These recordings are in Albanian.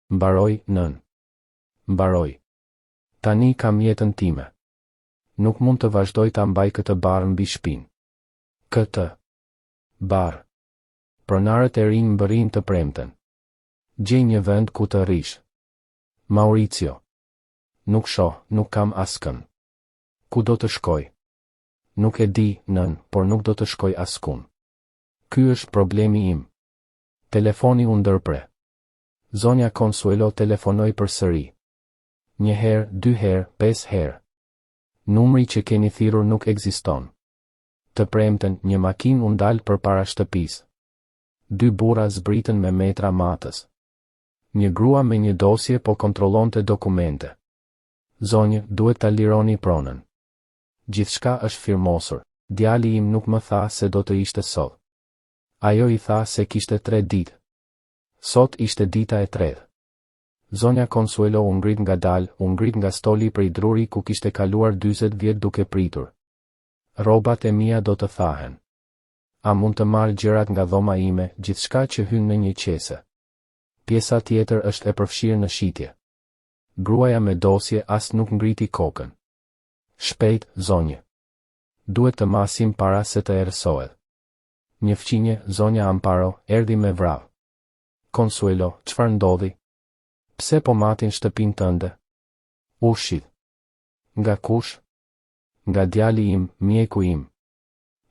Mbaroi, nënë. Mbaroi. Tani kam jetën time. Nuk mund të vazhdoj ta mbaj këtë barrë mbi shpinë. Këtë. Barrë. Pronarët e rinj mbërrijnë të premten. Gjej një vend ku të rrish. Mauricio. Nuk shoh, nuk kam askënd. Ku do të shkoj? Nuk e di, nënë, por nuk do të shkoj askund. Ky është problemi im. Telefoni u ndërpre. Zonja Consuelo telefonoi përsëri. Një herë, dy herë, pesë herë. Numri që keni thirrur nuk ekziston. Të premten, një makinë u ndal përpara shtëpisë. Dy burra zbritën me metra matës. Një grua me një dosje po kontrollonte dokumente. Zonjë, duhet ta lironi pronën. Gjithçka është firmosur. Djali im nuk më tha se do të ishte sot. Ajo i tha se kishte tre ditë. Sot ishte dita e tretë. Zonja Consuelo u ngrit ngadalë, u ngrit nga stoli prej druri ku kishte kaluar 40 vjet duke pritur. Rrobat e mia do të thahen. A mund të marr gjërat nga dhoma ime, gjithçka që hyn në një qese? Pjesa tjetër është e përfshirë në shitje. Gruaja me dosje as nuk ngriti kokën. Shpejt, zonjë. Duhet të masim para se të errësohet. Një fqinje, zonja Amparo, erdhi me vrap. Consuelo, çfarë ndodhi? Pse po matin shtëpinë tënde? U shit. Nga kush? Nga djali im, mjeku im.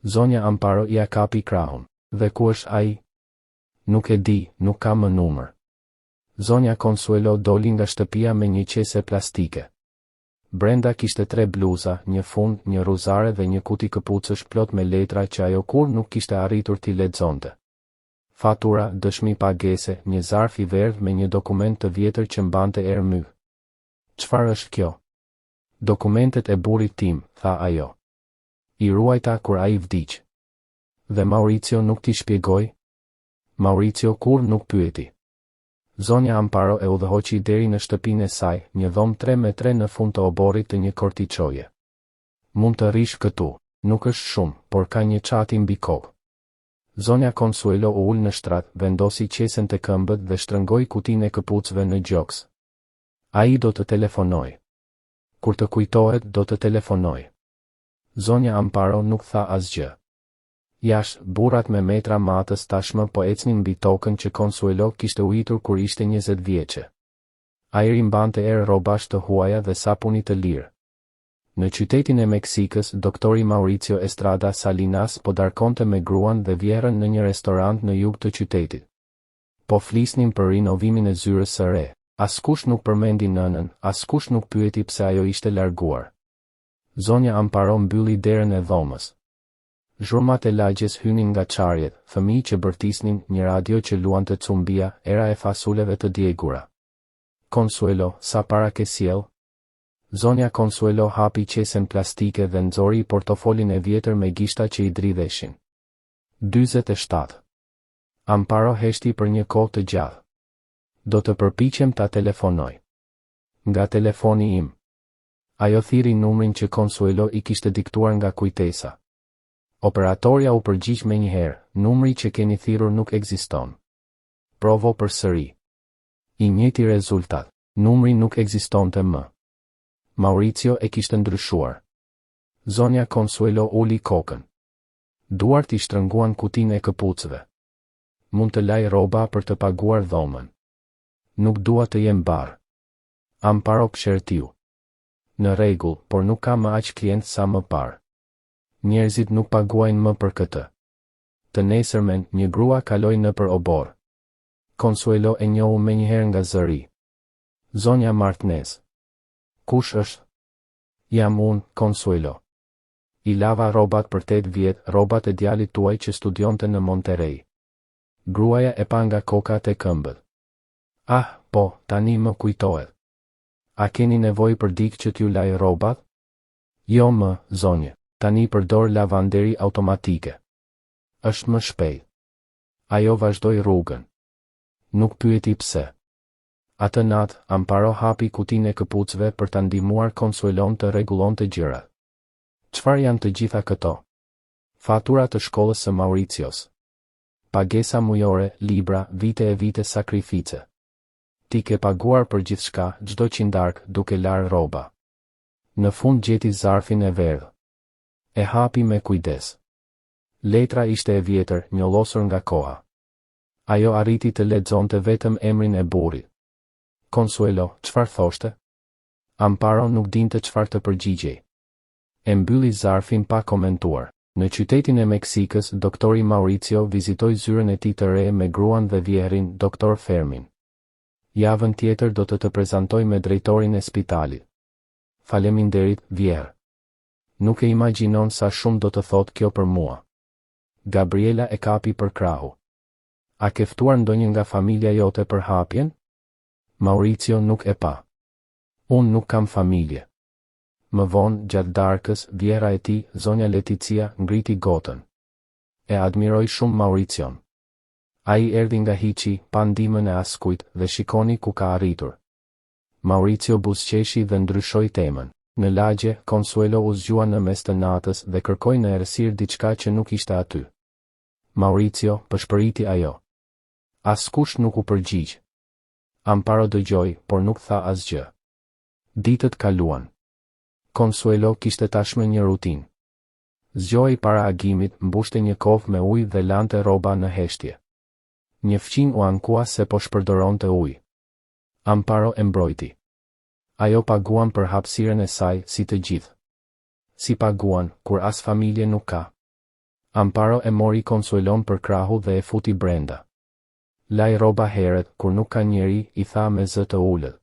Zonja Amparo ia kapi krahun. Dhe ku është ai? Nuk e di, nuk ka më numër. Zonja Consuelo doli nga shtëpia me një qese plastike. Brenda kishte tre bluza, një fund, një rruzare dhe një kuti këpucësh plot me letra që ajo kurrë nuk kishte arritur t'i lexonte. Fatura, dëshmi pagese, një zarf i verdhë me një dokument të vjetër që mbante erë myk. Çfarë është kjo? Dokumentet e burrit tim, tha ajo. I ruajta kur ai vdiq. Dhe Mauricio nuk t'i shpjegoi? Mauricio kurrë nuk pyeti. Zonja Amparo e udhëhoqi deri në shtëpinë e saj, një dhomë tre me tre në fund të oborrit të një kortiçoje. Mund të rrish këtu. Nuk është shumë, por ka një çati mbi kokë. Zonja Consuelo u ul në shtrat, vendosi qesen te këmbët dhe shtrëngoi kutinë e këpucëve në gjoks. Ai do të telefonojë. Kur të kujtohet, do të telefonojë. Zonja Amparo nuk tha asgjë. Jashtë, burrat me metra matës tashmë po ecnin mbi tokën që Consuelo kishte ujitur kur ishte 20 vjeçe. Ajri mbante erë rrobash të huaja dhe sapuni të lirë. Në qytetin e Meksikës, doktori Mauricio Estrada Salinas po darkonte me gruan dhe vjehrrën në një restorant në jug të qytetit. Po flisnin për rinovimin e zyrës së re. Askush nuk përmendi nënën, askush nuk pyeti pse ajo ishte larguar. Zonja Amparo mbylli derën e dhomës. Zhurmat e lagjes hynin nga çarjet, fëmijë që bërtisnin, një radio që luante cumbia, era e fasuleve të djegura. Consuelo, sa para ke sjellë? Zonja Consuelo hapi qesen plastike dhe nxori portofolin e vjetër me gishta që i dridheshin. 47. Amparo heshti për një kohë të gjatë. Do të përpiqem ta telefonoj. Nga telefoni im. Ajo thirri numrin që Consuelo i kishte diktuar nga kujtesa. Operatorja u përgjigj menjëherë, numri që keni thirrur nuk ekziston. Provo përsëri. I njëjti rezultat. Numri nuk ekzistonte më. Mauricio e kishte ndryshuar. Zonja Consuelo uli kokën. Duart i shtrënguan kutinë e këpucëve. Mund të laj rroba për të paguar dhomën. Nuk dua të jem barrë. Amparo psherëtiu. Në rregull, por nuk ka më aq klientë sa më parë. Njerëzit nuk paguajnë më për këtë. Të nesërmen, një grua kaloi nëpër oborr. Consuelo e njohu menjëherë nga zëri. Zonja Martinez. Kush është? Jam unë, Consuelo. I lava rrobat për 8 vjet, rrobat e djalit tuaj që studionte në Monterrey. Gruaja e pa nga koka te këmbët. Ah, po, tani më kujtohet. A keni nevojë për dikë që t'ju lajë rrobat? Jo më, zonjë. Tani përdor lavanderi automatike. Është më shpejt. Ajo vazhdoi rrugën. Nuk pyeti pse. Atë natë, Amparo hapi kutinë e këpucëve për ta ndihmuar Consuelon të rregullonte gjërat. Çfarë janë të gjitha këto? Fatura të shkollës së Mauricios. Pagesa mujore, libra, vite e vite sakrifice. Ti ke paguar për gjithçka, çdo qindarkë, duke larë rroba. Në fund gjeti zarfin e verdhë. E hapi me kujdes. Letra ishte e vjetër, njollosur nga koha. Ajo arriti të lexonte vetëm emrin e burrit. Consuelo, çfarë thoshte? Amparo nuk dinte çfarë të përgjigjej. E mbylli zarfin pa komentuar. Në qytetin e Meksikës, doktori Mauricio vizitoi zyrën e tij të re me gruan dhe vjehrrin, doktor Fermin. Javën tjetër do të të prezantoj me drejtorin e spitalit. Faleminderit, vjehrr. Nuk e imagjinon sa shumë do të thotë kjo për mua. Gabriela e kapi për krahu. A ke ftuar ndonjë nga familja jote për hapjen? Mauricio nuk e pa. Unë nuk kam familje. Më vonë, gjatë darkës, vjehrra e tij, zonja Leticia, ngriti gotën. E admiroj shumë Mauricion. Ai erdhi nga hiçi, pa ndihmën e askujt, dhe shikoni ku ka arritur. Mauricio buzëqeshi dhe ndryshoi temën. Në lagje, Consuelo u zgjua në mes të natës dhe kërkoi në errësirë diçka që nuk ishte aty. Mauricio, pëshpëriti ajo. Askush nuk u përgjigj. Amparo dëgjoi, por nuk tha asgjë. Ditët kaluan. Consuelo kishte tashmë një rutinë. Zgjohej para agimit, mbushte një kovë me ujë dhe lante rroba në heshtje. Një fqinj u ankua se po shpërdoronte ujë. Amparo e mbrojti. Ajo paguan për hapësirën e saj, si të gjithë. Si paguan, kur as familje nuk ka? Amparo e mori Consuelon për krahu dhe e futi brenda. Laj rroba herët, kur nuk ka njeri, i tha me zë të ulët.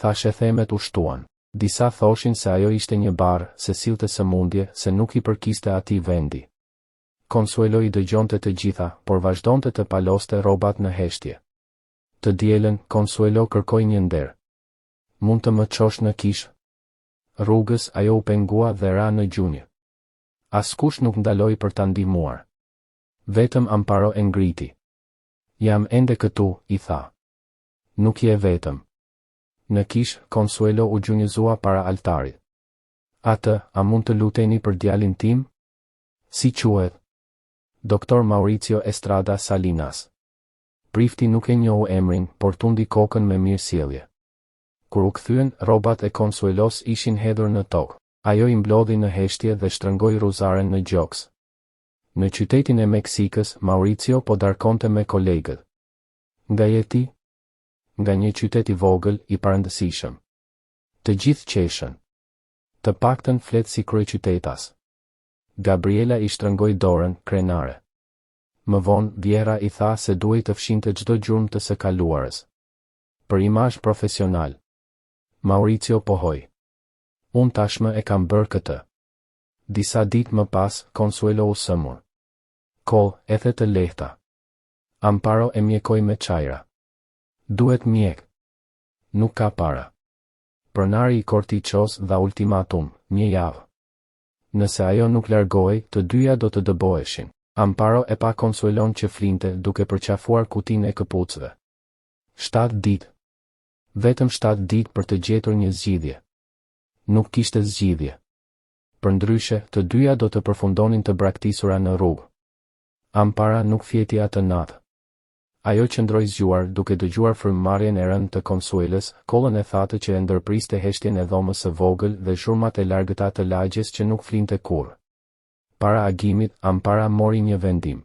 Thashethemet u shtuan. Disa thoshin se ajo ishte një barrë, se sillte sëmundje, se nuk i përkiste atij vendi. Consuelo i dëgjonte të gjitha, por vazhdonte të paloste rrobat në heshtje. Të dielën, Consuelo kërkoi një nder. Mund të më çosh në kishë? Rrugës, ajo u pengua dhe ra në gjunjë. Askush nuk ndaloi për ta ndihmuar. Vetëm Amparo e ngriti. Jam ende këtu, i tha. Nuk je vetëm. Në kishë, Consuelo u gjunjëzua para altarit. Atë, a mund të luteni për djalin tim? Si quhet? Doktor Mauricio Estrada Salinas. Prifti nuk e njohu emrin, por tundi kokën me mirësjellje. Kur u kthyen, rrobat e Consuelos ishin hedhur në tokë. Ajo i mblodhi në heshtje dhe shtrëngoi rruzaren në gjoks. Në qytetin e Meksikës, Mauricio po darkonte me kolegët. Nga je ti? Nga një qytet i vogël, i parëndësishëm. Të gjithë qeshën. Të paktën flet si kryeqytetas. Gabriela i shtrëngoi dorën, krenare. Më vonë, vjehrra i tha se duhej të fshinte çdo gjurmë të së kaluarës. Për imazh profesional. Mauricio pohoi. Unë tashmë e kam bërë këtë. Disa ditë më pas, Consuelo u sëmur. Kollë, ethe të lehta. Amparo e mjekoi me çajra. Duhet mjek. Nuk ka para. Pronari i Cortiços dha ultimatum, një javë. Nëse ajo nuk largohej, të dyja do të dëboheshin. Amparo e pa Consuelon që flinte, duke përqafuar kutinë e këpucëve. Shtatë ditë. Vetëm shtatë ditë për të gjetur një zgjidhje. Nuk kishte zgjidhje. Përndryshe, të dyja do të përfundonin të braktisura në rrugë. Ampara nuk fjeti atë natë. Ajo qëndroi zgjuar, duke dëgjuar frymëmarrjen e rëndë të Consuelës, kollën e thatë që e ndërpriste heshtjen e dhomës së vogël dhe zhurmat e largëta të lagjes që nuk flinte kurrë. Para agimit, Ampara mori një vendim.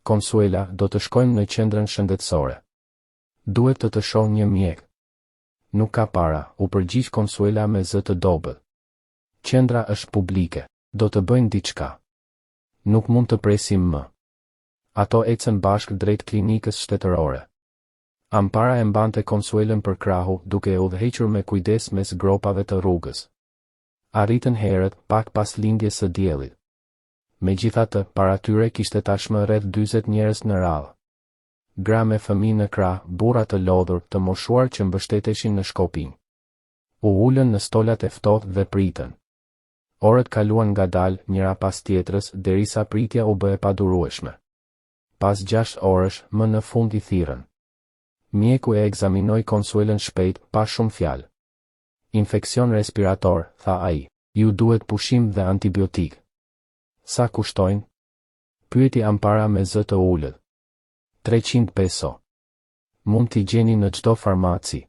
Consuela, do të shkojmë në qendrën shëndetësore. Duhet të të shohë një mjek. Nuk ka para, u përgjigj Consuela me zë të dobët. Qendra është publike. Do të bëjnë diçka. Nuk mund të presim më. Ato ecën bashkë drejt klinikës shtetërore. Ampara e mbante Consuelën për krahu, duke e udhëhequr me kujdes mes gropave të rrugës. Arritën herët, pak pas lindjes së diellit. Megjithatë, para tyre kishte tashmë rreth 40 njerëz në radhë. Gra me fëmijë në krah, burra të lodhur, të moshuar që mbështeteshin në shkopinj. U ulën në stolat e ftohtë dhe pritën. Orët kaluan ngadalë, njëra pas tjetrës, derisa pritja u bë e padurueshme. Pas gjashtë orësh, më në fund i thirrën. Mjeku e ekzaminoi Consuelën shpejt, pa shumë fjalë. Infeksion respirator, tha ai. Ju duhet pushim dhe antibiotikë. Sa kushtojnë? Pyeti Ampara me zë të ulët. 300 peso. Mund t'i gjeni në çdo farmaci.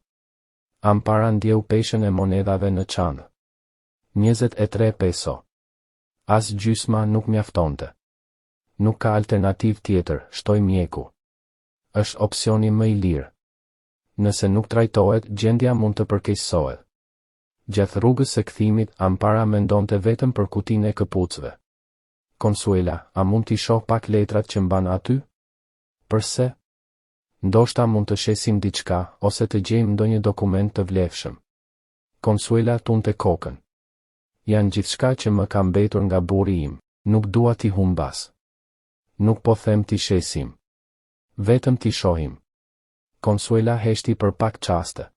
Ampara ndjeu peshën e monedhave në çantë. 23 peso. As gjysma nuk mjaftonte. Nuk ka alternativë tjetër, shtoi mjeku. Është opsioni më i lirë. Nëse nuk trajtohet, gjendja mund të përkeqësohet. Gjatë rrugës së kthimit, Ampara mendonte vetëm për kutinë e këpucëve. Konsuela, a mund t'i shoh pak letrat që mban aty? Përse? Ndoshta mund të shesim diçka, ose të gjejmë ndonjë dokument të vlefshëm. Konsuela tundte kokën. Janë gjithçka që më ka mbetur nga burri im. Nuk dua t'i humbas. Nuk po them t'i shesim. Vetëm t'i shohim. Konsuela heshti për pak çaste.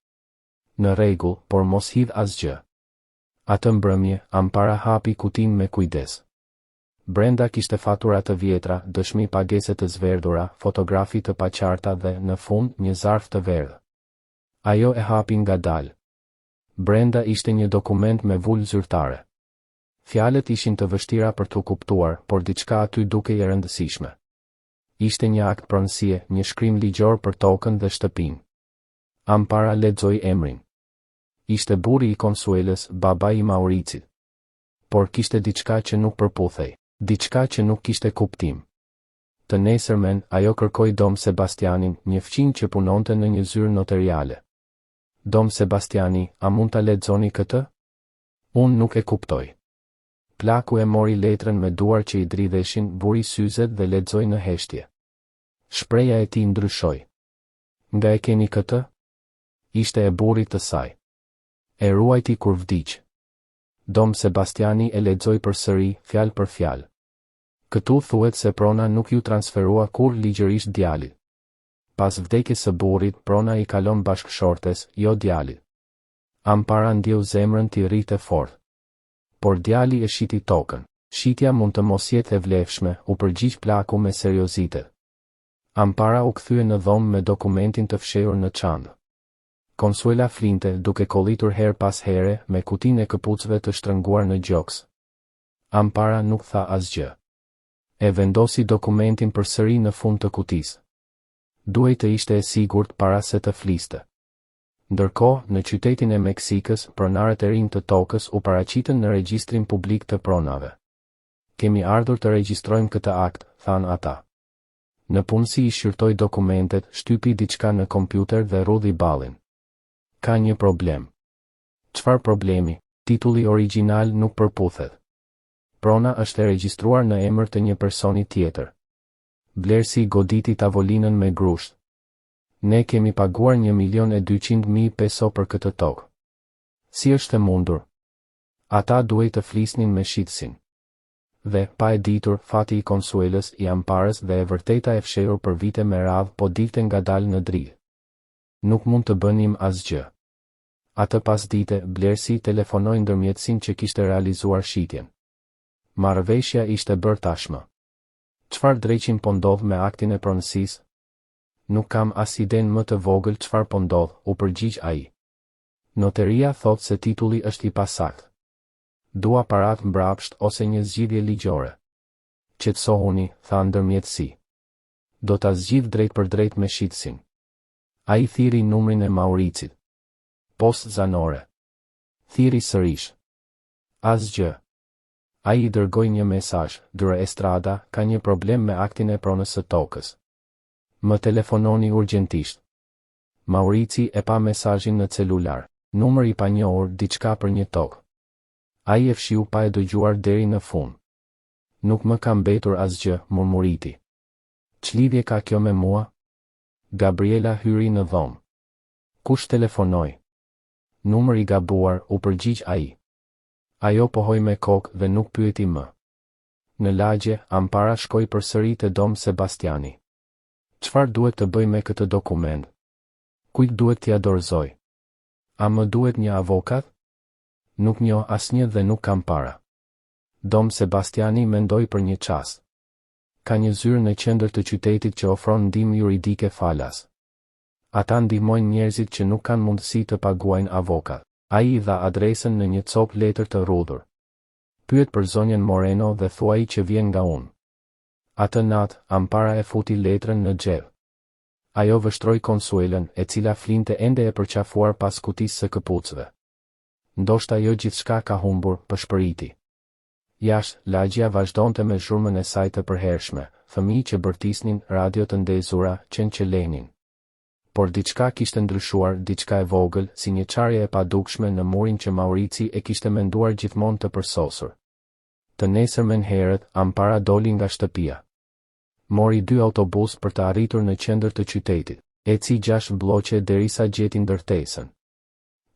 Në rregull, por mos hidh asgjë. Atë mbrëmje, Ampara hapi kutinë me kujdes. Brenda kishte fatura të vjetra, dëshmi pagese të zverdhura, fotografi të paqarta dhe, në fund, një zarf të verdhë. Ajo e hapi ngadalë. Brenda ishte një dokument me vulë zyrtare. Fjalët ishin të vështira për t'u kuptuar, por diçka aty dukej e rëndësishme. Ishte një akt pronësie, një shkrim ligjor për tokën dhe shtëpinë. Ampara lexoi emrin. Ishte burri i Konsuelës, babai i Mauricit. Por kishte diçka që nuk përputhej. Diçka që nuk kishte kuptim. Të nesërmen, ajo kërkoi Dom Sebastianin, një fqinj që punonte në një zyrë noteriale. Dom Sebastiani, a mund ta lexoni këtë? Unë nuk e kuptoj. Plaku e mori letrën me duar që i dridheshin, vuri syzet dhe lexoi në heshtje. Shprehja e tij ndryshoi. Nga e keni këtë? Ishte e burrit të saj. E ruajti kur vdiq. Dom Sebastiani e lexoi përsëri, fjalë për fjalë. Këtu thuhet se prona nuk iu transferua kurrë ligjërisht djalit. Pas vdekjes së burrit, prona i kalon bashkëshortes, jo djalit. Ampara ndjeu zemrën t'i rrihte fort. Por djali e shiti tokën. Shitja mund të mos jetë e vlefshme, u përgjigj plaku me seriozitet. Ampara u kthye në dhomë me dokumentin të fshehur në çantë. Konsuela flinte, duke kollitur herë pas here, me kutinë e këpucëve të shtrënguar në gjoks. Ampara nuk tha asgjë. E vendosi dokumentin përsëri në fund të kutisë. Duhej të ishte e sigurt para se të fliste. Ndërkohë, në qytetin e Meksikës, pronarët e rinj të tokës u paraqitën në regjistrin publik të pronave. Kemi ardhur të regjistrojmë këtë akt, thanë ata. Nëpunësi i shqyrtoi dokumentet, shtypi diçka në kompjuter dhe rrudhi ballin. Ka një problem. Çfarë problemi? Titulli origjinal nuk përputhet. Prona është e regjistruar në emër të një personi tjetër. Blerësi goditi tavolinën me grusht. Ne kemi paguar 1.200.000 peso për këtë tokë. Si është e mundur? Ata duhej të flisnin me shitësin. Dhe, pa e ditur, fati i Konsuelës, i Amparës dhe e vërteta e fshehur për vite me radhë po dilte ngadalë në dritë. Nuk mund të bënim asgjë. Atë pasdite, blerësi telefonoi ndërmjetësin që kishte realizuar shitjen. Marrëveshja ishte bërë tashmë. Çfarë dreqin po ndodh me aktin e pronësisë? Nuk kam as idenë më të vogël çfarë po ndodh, u përgjigj ai. Noteria thotë se titulli është i pasaktë. Dua paratë mbrapsht ose një zgjidhje ligjore. Qetësohuni, tha ndërmjetësi. Do ta zgjidh drejtpërdrejt me shitësin. Ai thirri numrin e Mauricit. Postë zanore. Thirri sërish. Asgjë. Ai i dërgoi një mesazh, Dr. Estrada, ka një problem me aktin e pronës së tokës. Më telefononi urgjentisht. Maurici e pa mesazhin në celular. Numër i panjohur, diçka për një tokë. Ai e fshiu pa e dëgjuar deri në fund. Nuk më ka mbetur asgjë, murmuriti. Ç'lidhje ka kjo me mua? Gabriela hyri në dhomë. Kush telefonoi? Numër i gabuar, u përgjigj ai. Ajo pohoi me kokë dhe nuk pyeti më. Në lagje, Ampara shkoi përsëri te Dom Sebastiani. Çfarë duhet të bëj me këtë dokument? Kujt duhet t'ia dorëzoj? A më duhet një avokat? Nuk njoh asnjë dhe nuk kam para. Dom Sebastiani mendoi për një çast. Ka një zyrë në qendër të qytetit që ofron ndihmë juridike falas. Ata ndihmojnë njerëzit që nuk kanë mundësi të paguajnë avokat. Ai i dha adresën në një copë letër të rrudhur. Pyet për zonjën Moreno dhe thuaji që vjen nga unë. Atë natë, Ampara e futi letrën në xhep. Ajo vështroi Konsuelën, e cila flinte ende e përqafuar pas kutisë së këpucëve. Ndoshta jo gjithçka ka humbur, pëshpëriti. Jashtë, lagjja vazhdonte me zhurmën e saj të përhershme, fëmijë që bërtisnin, radio të ndezura, qen që lehnin. Por diçka kishte ndryshuar, diçka e vogël, si një çarje e padukshme në murin që Maurici e kishte menduar gjithmonë të përsosur. Të nesërmen herët, Ampara doli nga shtëpia. Mori dy autobusë për të arritur në qendër të qytetit. Eci gjashtë blloqe derisa gjeti ndërtesën.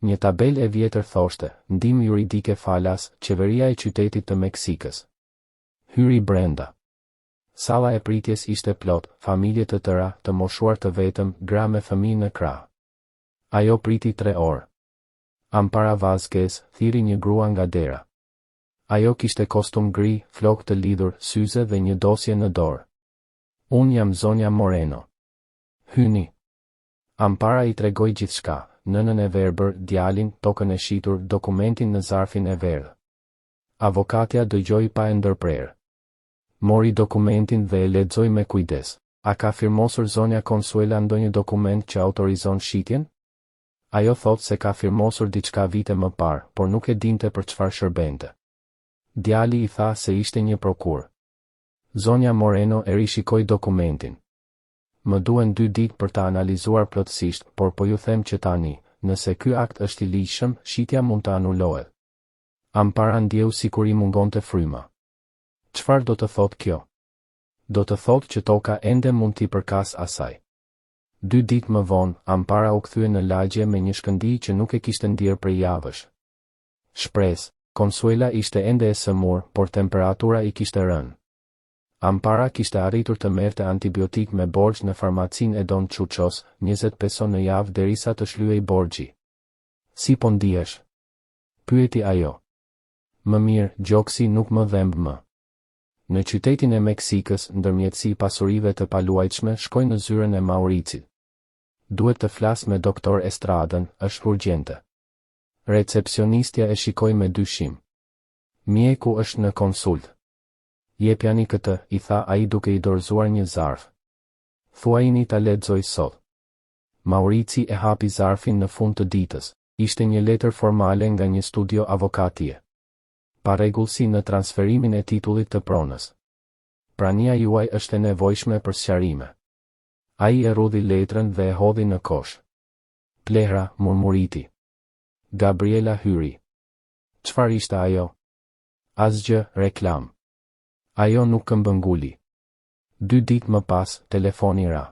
Një tabelë e vjetër thoshte, Ndihmë juridike falas, Qeveria e Qytetit të Meksikës. Hyri brenda. Salla e pritjes ishte plot, familje të tëra, të moshuar të vetëm, gra me fëmijë në krahë. Ajo priti tre orë. Ampara Vazquez, thirri një grua nga dera. Ajo kishte kostum gri, flokë të lidhur, syze dhe një dosje në dorë. Unë jam zonja Moreno. Hyni. Ampara i tregoi gjithçka, nënën e verbër, djalin, tokën e shitur, dokumentin në zarfin e verdhë. Avokatja dëgjoi pa e ndërprerë. Mori dokumentin dhe e lexoi me kujdes. A ka firmosur zonja Consuela ndonjë dokument që autorizon shitjen? Ajo thotë se ka firmosur diçka vite më parë, por nuk e dinte për çfarë shërbente. Djali i tha se ishte një prokurë. Zonja Moreno e rishikoi dokumentin. Më duhen dy ditë për ta analizuar plotësisht, por po ju them që tani, nëse ky akt është i ligjshëm, shitja mund të anulohet. Ampara ndjeu sikur i mungonte fryma. Çfarë do të thotë kjo? Do të thotë që toka ende mund t'i përkasë asaj. Dy ditë më vonë, Ampara u kthye në lagje me një shkëndijë që nuk e kishte ndjerë prej javësh. Shpresë. Consuela ishte ende e sëmurë, por temperatura i kishte rënë. Ampara kishte arritur të merrte antibiotikë me borxh në farmacinë e Don Chuchos, 20 peso në javë derisa të shlyhej borxhi. Si po ndihesh? Pyeti ajo. Më mirë, gjoksi nuk më dhemb më. Në qytetin e Meksikës, ndërmjetësi i pasurive të paluajtshme shkoi në zyrën e Mauricit. Duhet të flas me doktor Estradën, është urgjente. Recepsionistja e shikoi me dyshim. Mjeku është në konsultë. Jepjani këtë, i tha ai duke i dorëzuar një zarf. Thuajini ta lexojë sot. Maurici e hapi zarfin në fund të ditës. Ishte një letër formale nga një studio avokatie. Parregullsi në transferimin e titullit të pronës. Prania juaj është e nevojshme për sqarime. Ai e rrudhi letrën dhe e hodhi në kosh. Plehra, murmuriti. Gabriela hyri. Çfarë ishte ajo? Asgjë, reklamë. Ajo nuk këmbënguli. Dy ditë më pas, telefoni ra.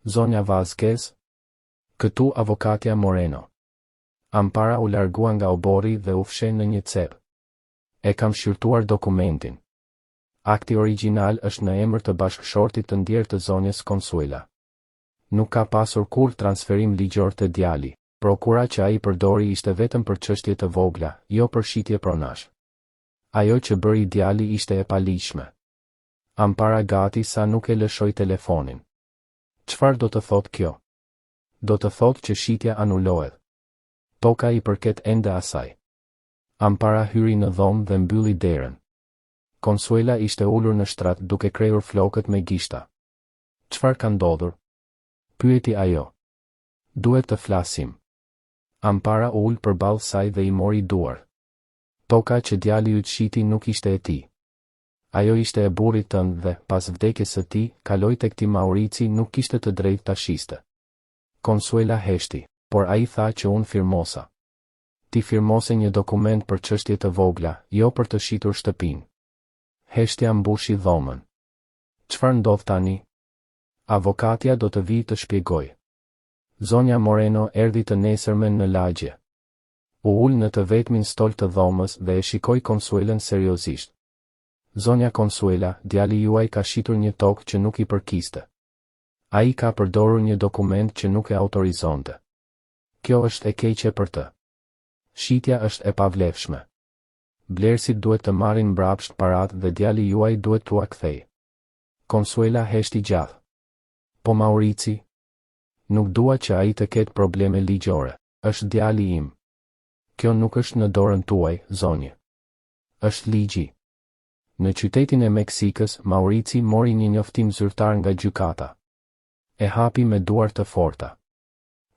Zonja Vazquez? Këtu avokatja Moreno. Ampara u largua nga oborri dhe u fsheh në një cep. E kam shqyrtuar dokumentin. Akti origjinal është në emër të bashkëshortit të ndjerë të zonjës Consuela. Nuk ka pasur kurrë transferim ligjor te djali. Prokura që ai përdori ishte vetëm për çështje të vogla, jo për shitje pronash. Ajo që bëri djali ishte e paligjshme. Ampara gati sa nuk e lëshoi telefonin. Çfarë do të thotë kjo? Do të thotë që shitja anulohet. Toka i përket ende asaj. Ampara hyri në dhomë dhe mbylli derën. Consuela ishte ulur në shtrat duke krehur flokët me gishta. Çfarë ka ndodhur? Pyeti ajo. Duhet të flasim. Ampara u ul përballë saj dhe i mori duart. Toka që djali yt shiti nuk ishte e tij. Ajo ishte e burrit tënd dhe, pas vdekjes së tij, kaloi tek ti Maurici nuk kishte të drejtë ta shiste. Consuela heshti. Por ai tha që unë firmosa. Ti firmose një dokument për çështje të vogla, jo për të shitur shtëpinë. Heshtja mbushi dhomën. Çfarë ndodh tani? Avokatja do të vijë të shpjegojë. Zonja Moreno erdhi të nesërmen në lagje. U ul në të vetmin stol të dhomës dhe e shikoi Consuelën seriozisht. Zonja Consuela, djali juaj ka shitur një tokë që nuk i përkiste. Ai ka përdorur një dokument që nuk e autorizonte. Kjo është e keqe për të. Shitja është e pavlefshme. Blerësit duhet të marrin mbrapsht paratë dhe djali juaj duhet t'ua kthejë. Consuela heshti gjatë. Po Maurici? Nuk dua që ai të ketë probleme ligjore. Është djali im. Kjo nuk është në dorën tuaj, zonjë. Është ligji. Në qytetin e Meksikës, Maurici mori një njoftim zyrtar nga gjykata. E hapi me duar të forta.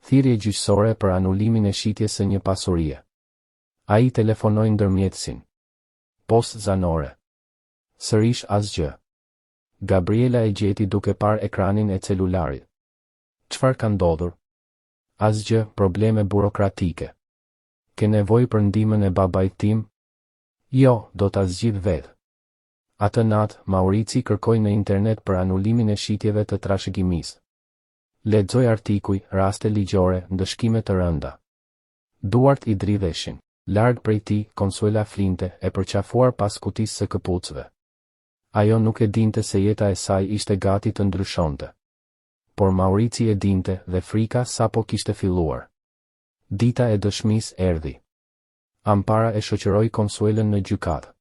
Thirrje gjyqësore për anulimin e shitjes së një pasurie. Ai telefonoi ndërmjetësin. Postë zanore. Sërish asgjë. Gabriela e gjeti duke parë ekranin e celularit. Çfarë ka ndodhur? Asgjë, probleme burokratike. Ke nevojë për ndihmën e babait tim? Jo, do ta zgjidh vetë. Atë natë, Maurici kërkoi në internet për anulimin e shitjeve të trashëgimisë. Lexoi artikuj, raste ligjore, ndëshkime të rënda. Duart i dridheshin. Larg prej tij, Consuela flinte, e përqafuar pas kutisë së këpucëve. Ajo nuk e dinte se jeta e saj ishte gati të ndryshonte. Por Maurici e dinte dhe frika sapo kishte filluar. Dita e dëshmisë erdhi. Ampara e shoqëroi Consuelën në gjykatë.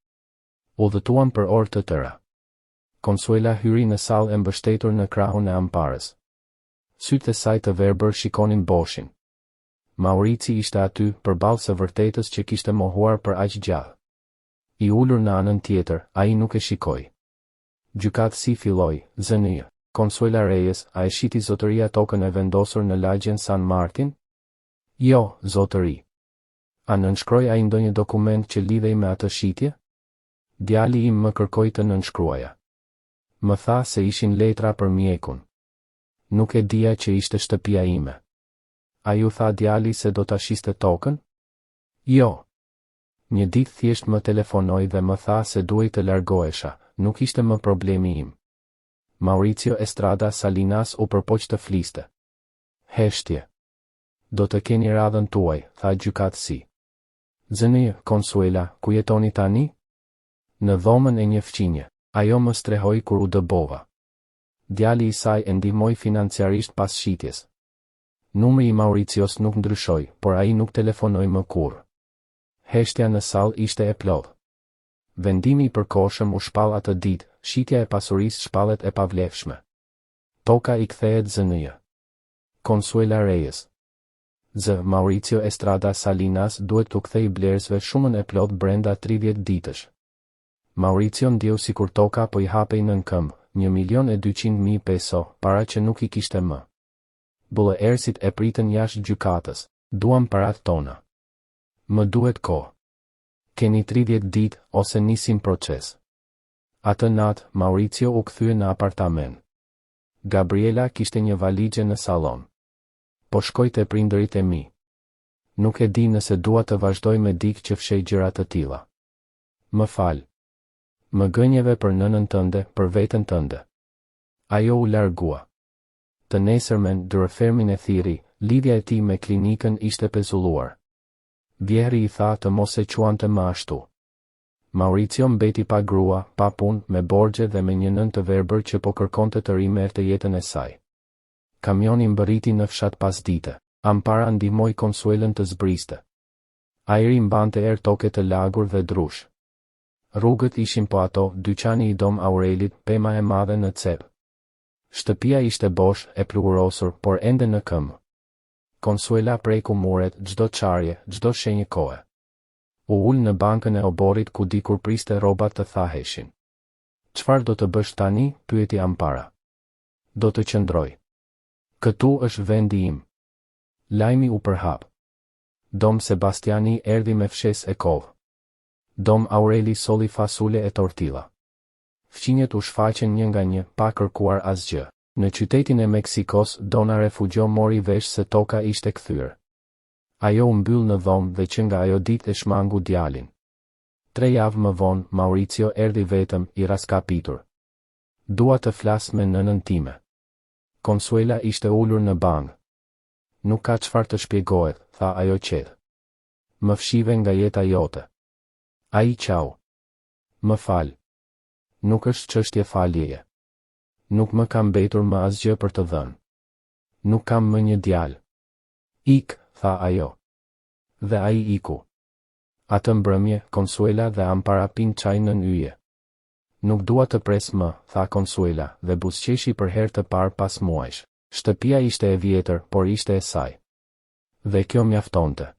Udhëtuan për orë të tëra. Consuela hyri në sallë e mbështetur në krahun e Amparës. Sytë e saj të verbër shikonin boshin. Maurici ishte aty, përballë së vërtetës që kishte mohuar për aq gjatë. I ulur në anën tjetër, ai nuk e shikoi. Gjykatësi filloi, ZNJ. Consuela Reyes, a e shiti zotëria tokën e vendosur në lagjen San Martin? Jo, zotëri. A nënshkroi ai ndonjë dokument që lidhej me atë shitje? Djali im më kërkoi të nënshkruaja. Më tha se ishin letra për mjekun. Nuk e dija që ishte shtëpia ime. A ju tha djali se do ta shiste tokën? Jo. Një ditë thjesht më telefonoi dhe më tha se duhej të largohesha, nuk ishte më problemi im. Mauricio Estrada Salinas u përpoq të fliste. Heshtje. Do të keni radhën tuaj, tha gjykatësi. ZNJ, Consuela, ku jetoni tani? Në dhomën e një fqinje. Ajo më strehoi kur u dëbova. Djali i saj e ndihmoi financiarisht pas shitjes. Numri i Mauricios nuk ndryshoi, por ai nuk telefonoi më kurrë. Heshtja në sallë ishte e plotë. Vendimi i përkohshëm u shpall atë ditë, shitja e pasurisë shpallet e pavlefshme. Toka i kthehet ZNJ. Consuela Reyes. Z. Mauricio Estrada Salinas duhet t'u kthejë blerësve shumën e plotë brenda 30 ditësh. Mauricio ndjeu sikur toka po i hapej nën këmbë, 1.200.000 peso, para që nuk i kishte më. Blerësit e pritën jashtë gjykatës. Duam paratë tona. Më duhet kohë. Keni 30 ditë, ose nisim proces. Atë natë, Mauricio u kthye në apartament. Gabriela kishte një valixhe në sallon. Po shkoj te prindërit e mi. Nuk e di nëse dua të vazhdoj me dikë që fsheh gjëra të tilla. Më fal. Më gënjeve për nënën tënde, për veten tënde. Ajo u largua. Të nesërmen, Dr. Fermin e thirri, lidhja e tij me klinikën ishte pezulluar. Vjehrri i tha të mos e quante më ashtu. Mauricio mbeti pa grua, pa punë, me borxhe dhe me një nënë të verbër që po kërkonte të rimerrte jetën e saj. Kamioni mbërriti në fshat pasdite. Ampara ndihmoi Consuelën të zbriste. Ajri mbante erë toke të lagur dhe drush. Rrugët ishin po ato, dyqani i Dom Aurelit, pema e madhe në cep. Shtëpia ishte bosh, e pluhurosur, por ende në këmbë. Consuela preku muret, çdo çarje, çdo shenjë kohe. U ul në bankën e oborrit ku dikur priste rrobat të thaheshin. Çfarë do të bësh tani? pyeti Ampara. Do të qëndroj. Këtu është vendi im. Lajmi u përhap. Dom Sebastiani erdhi me fshesë e kovë. Dom Aureli solli fasule e tortilla. Fqinjët u shfaqën një nga një, pa kërkuar asgjë. Në qytetin e Meksikos, Dona Refugio mori vesh se toka ishte kthyer. Ajo u mbyll në dhomë dhe që nga ajo ditë e shmangu djalin. Tre javë më vonë, Mauricio erdhi vetëm, i rraskapitur. Dua të flas me nënën time. Consuela ishte ulur në bankë. Nuk ka çfarë të shpjegohet, tha ajo qetë. Më fshive nga jeta jote. Ai qau. Më fal. Nuk është çështje faljeje. Nuk më ka mbetur më asgjë për të dhënë. Nuk kam më një djalë. Ik, tha ajo. Dhe ai iku. Atë mbrëmje, Consuela dhe Ampara pinë çaj nën yje. Nuk dua të pres më, tha Consuela, dhe buzëqeshi për herë të parë pas muajsh. Shtëpia ishte e vjetër, por ishte e saj. Dhe kjo mjaftonte.